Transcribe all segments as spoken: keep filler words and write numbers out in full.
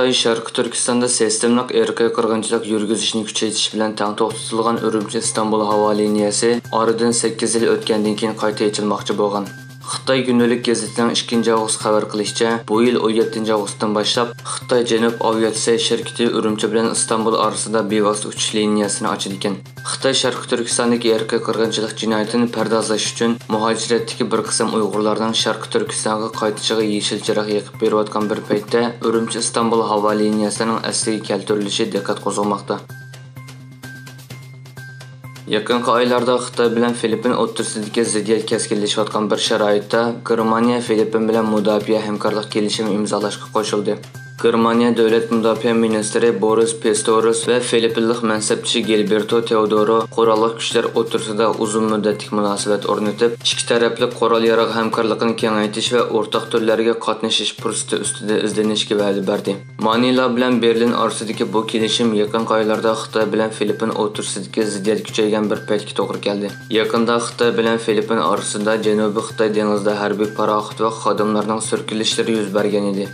خىتاي شەرقىي تۈركىستاندا سىستېمىلىق ئىرقىي قىرغىنچىلىق يۈرگۈزۈشنى كۈچەيتىش بىلەن تەڭ توختىتىلغان ئۈرۈمچى ئىستانبۇل ھاۋا لىنىيەسى ئارىدىن سەككىز يىل ئۆتكەندىن كېيىن قايتا ئېچىلماقچى بولغان. خىتاي كۈندىلىك گېزىتىنىڭ ئىككىنچى ئاۋغۇست خەۋەر قىلىشىچە، بۇ يىل ئون يەتتىنچى ئاۋغۇستتىن باشلاپ خىتاي جەنۇب ئاۋىئاتسىيە شىركىتى ئۈرۈمچى بىلەن ئىستانبۇل ئارىسىدا بىۋاسىتە ئۇچۇش لىنىيەسىنى ئاچىدىكەن. خىتاي شەرقىي تۈركىستاندىكى ئىرقىي قىرغىنچىلىق جىنايىتىنى پەردازلاش ئۈچۈن، مۇھاجىرەتتىكى بىر قىسىم ئۇيغۇرلارنىڭ شەرقىي تۈركىستانغا قايتىشىغا يېشىل چىراغ يېقىپ بېرىۋاتقان بىر پەيتتە، ئۈرۈمچى ئىستانبۇل ھاۋا لىنىيەسىنىڭ ئەسلىگە كەلتۈرۈلۈشى دىققەت قوزغىماقتا. يېقىنقى ئايلاردا خىتاي بىلەن فىلىپپىن ئوتتۇرىسىدىكى زىددىيەت كەسكىنلىشىۋاتقان بىر شارائىتتا، گېرمانىيە فىلىپپىن بىلەن مۇداپىئە ھەمكارلىق كېلىشىمى ئىمزالاشقا قوشۇلدى. گېرمانىيە دۆلەت مۇداپىئە مىنىستىرى بورىس پىستورىس ۋە فىلىپپىنلىق مەنسەپچى گىلبېرتو تېئودورو قوراللىق كۈچلەر ئوتتۇرىسىدا ئۇزۇن مۇددەتلىك مۇناسىۋەت ئورنىتىپ، ئىككى تەرەپلىك قورال ياراغ ھەمكارلىقىنى كېڭەيتىش ۋە ئورتاق تۈرلەرگە قاتنىشىش پۇرسىتى ئۈستىدە ئىزدىنىشكە ۋەدە بەردى. مانىلا بىلەن بېرلىن ئارىسىدىكى بۇ كېلىشىم يېقىنقى ئايلاردا خىتاي بىلەن فىلىپپىن ئوتتۇرىسىدىكى زىددىيەت كۈچەيگەن بىر پەيتكە توغرا كەلدى. يېقىندا خىتاي بىلەن فىلىپپىن ئارىسىدا جەنۇبىي خىتاي دېڭىزىدا ھەربىي پاراخوت ۋە خادىملارنىڭ سۈركىلىشلىرى يۈز بەرگەن ئىدى.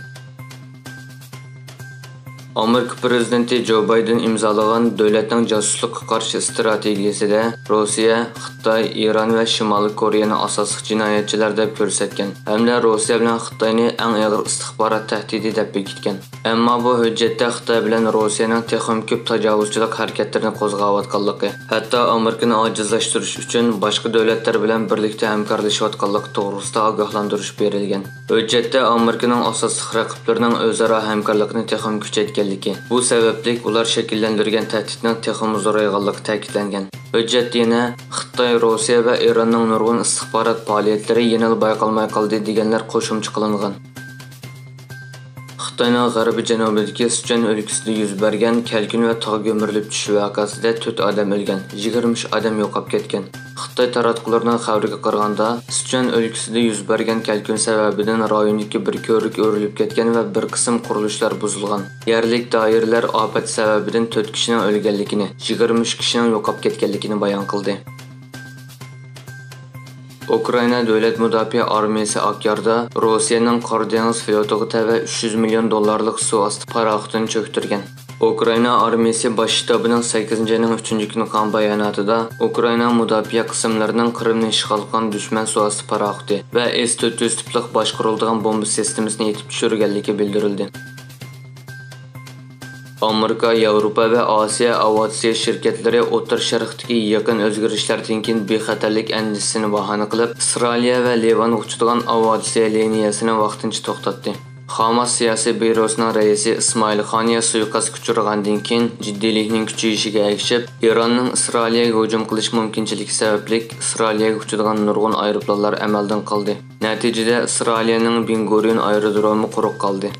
ئامېرىكا پىرېزىدېنتى جو بايدېن ئىمزالىغان دۆلەتنىڭ جاسۇسلۇققا قارشى ئىستراتېگىيىسىدە روسىيە، خىتاي، ئىران ۋە شىمالىي كورېيەنى ئاساسلىق جىنايەتچىلەر دەپ كۆرسەتكەن ھەمدە روسىيە بىلەن خىتاينى ئەڭ ئېغىر ئىستىخبارات تەھدىتى دەپ بېكىتكەن. ئەمما بۇ ھۆججەتتە خىتاي بىلەن روسىيەنىڭ تېخىمۇ كۆپ تاجاۋۇزچىلىق ھەرىكەتلىرىنى قوزغاۋاتقانلىقى، ھەتتا ئامېرىكىنى ئاجىزلاشتۇرۇش ئۈچۈن باشقا دۆلەتلەر بىلەن بىرلىكتە ھەمكارلىشىۋاتقانلىقى توغرىسىدا ئاگاھلاندۇرۇش بېرىلگەن. ھۆججەتتە ئامېرىكىنىڭ ئاساسلىق رەقىبلىرىنىڭ ئۆزئارا ھەمكارلىقىنى تېخىمۇ كۈچەيتكەنلىكى، بۇ سەۋەبلىك ئۇلار شەكىللەندۈرگەن تەھدىتنىڭ تېخىمۇ زورايغانلىقى تەكىتلەنگەن. ھۆججەتتە يەنە خىتاي، روسىيە ۋە ئىراننىڭ نۇرغۇن ئىستىخبارات پائالىيەتلىرى يەنىلا بايقالماي قالدى دېگەنلەر قوشۇمچە قىلىنغان. خىتاينىڭ غەربىي جەنۇبىدىكى سىچۈەن ئۆلكىسىدە يۈز بەرگەن كەلكۈن ۋە تاغ كۆمۈرۈلۈپ چۈشۈش ۋەقەسىدە تۆت ئادەم ئۆلگەن، يىگىرمە ئۈچ ئادەم يوقاپ كەتكەن. خىتاي تاراتقۇلىرىنىڭ خەۋىرىگە قارىغاندا، سىچۈەن ئۆلكىسىدە يۈز بەرگەن كەلكۈن سەۋەبىدىن رايوندىكى بىر كۆۋرۈك ئۆرۈلۈپ كەتكەن ۋە بىر قىسىم قۇرۇلۇشلار بۇزۇلغان. يەرلىك دائىرىلەر ئاپەت سەۋەبىدىن تۆت كىشىنىڭ ئۆلگەنلىكىنى، يىگىرمە ئۈچ كىشىنىڭ يوقاپ كەتكەنلىكىنى بايان قىلدى. ئۇكرائىنا دۆلەت مۇداپىئە ئارمىيەسى ئاكياردا روسىيەنىڭ قارا دېڭىز فلوتىغا تەۋە ئۈچ يۈز مىليون دوللارلىق سۇ ئاستى پاراخوتىنى چۆكتۈرگەن. ئۇكرائىنا ئارمىيەسى باش شتابىنىڭ سەككىزىنچى ئاينىڭ ئۈچىنچى كۈنى قىلغان باياناتىدا، ئۇكرائىنا مۇداپىئە قىسىملىرىنىڭ قىرىمنى ئىشغال قىلغان دۈشمەن سۇ ئاستى پاراخوتى ۋە ئېس تۆت يۈز تىپلىق باشقۇرۇلىدىغان بومبا سىستېمىسىنى ئېتىپ چۈشۈرگەنلىكى بىلدۈرۈلدى. ئامېرىكا، ياۋروپا ۋە ئاسىيا ئاۋىئاتسىيە شىركەتلىرى ئوتتۇرا شەرقتىكى يېقىن ئۆزگىرىشلەردىن كېيىن بىخەتەرلىك ئەندىشىسىنى باھانە قىلىپ، ئىسرائىلىيە ۋە لىۋانغا ئۇچىدىغان ئاۋىئاتسىيە لىنىيەسىنى ۋاقتىنچە توختاتتى. خاماس سىياسىي بيۇروسىنىڭ رەئىسى ئىسمائىل خانىيە سۇيىقەستكە ئۇچرىغاندىن كېيىن، جىددىيلىكنىڭ كۈچىيىشىگە ئەگىشىپ، ئىراننىڭ ئىسرائىلىيەگە ھۇجۇم قىلىش مۇمكىنچىلىكى سەۋەبلىك، ئىسرائىلىيەگە ئۇچىدىغان نۇرغۇن ئايروپىلانلار ئەمەلدىن قالدى. نەتىجىدە، ئىسرائىلىيەنىڭ بېن گۇرىيون ئايرودرومى قۇرۇق قالدى.